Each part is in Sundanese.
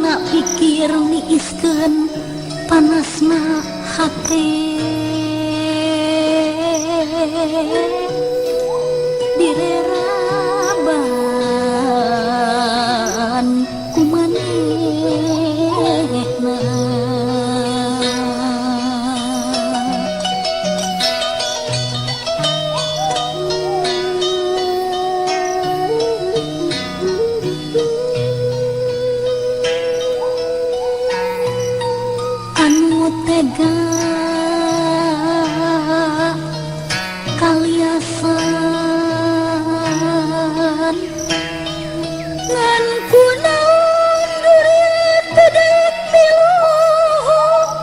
Dingina pikir niiskeun panasna hate direraban ku manehna. Anu tega kaliasan ngan kunaon duriat teu daek milu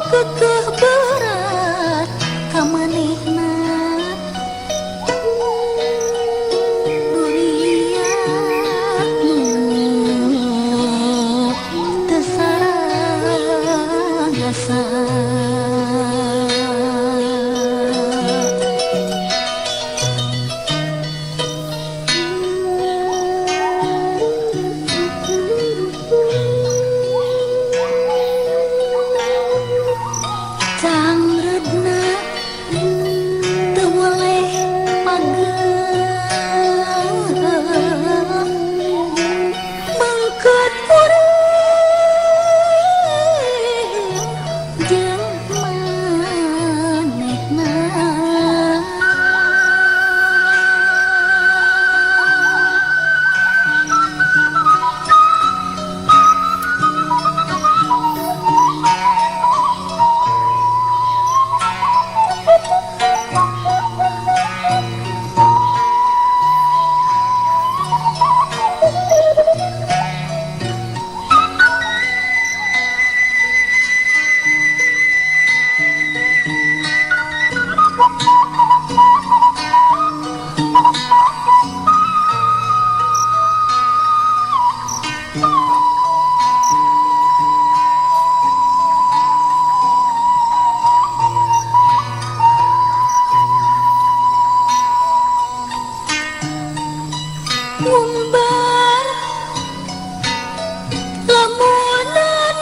kekeh berat ka manehna duriat nu teu sarasa. Cangreudna teu weleh pageuh mengket kuring jeung manehna. Ngumbar lamunan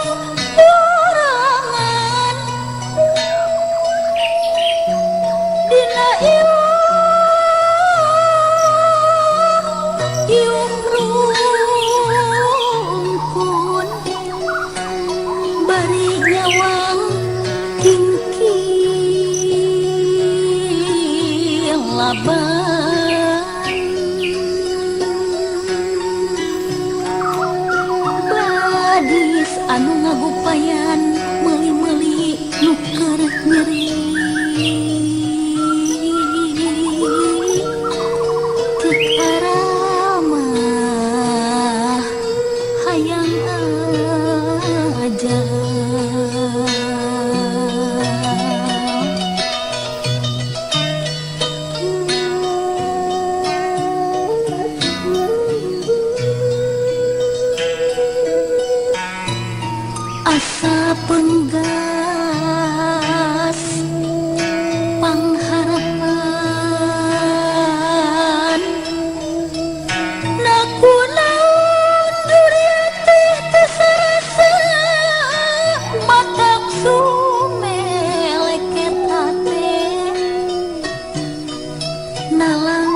borangan dina iung rungkun bari nyawang kingking laban. Badis anu ngagupayan meuli-meuli nu keur nyeri ceuk aramah hayang aja. Asa penggas pangharapan na kunaon duriat teh teu sarasa matak sumeleket hate. Nalangsa.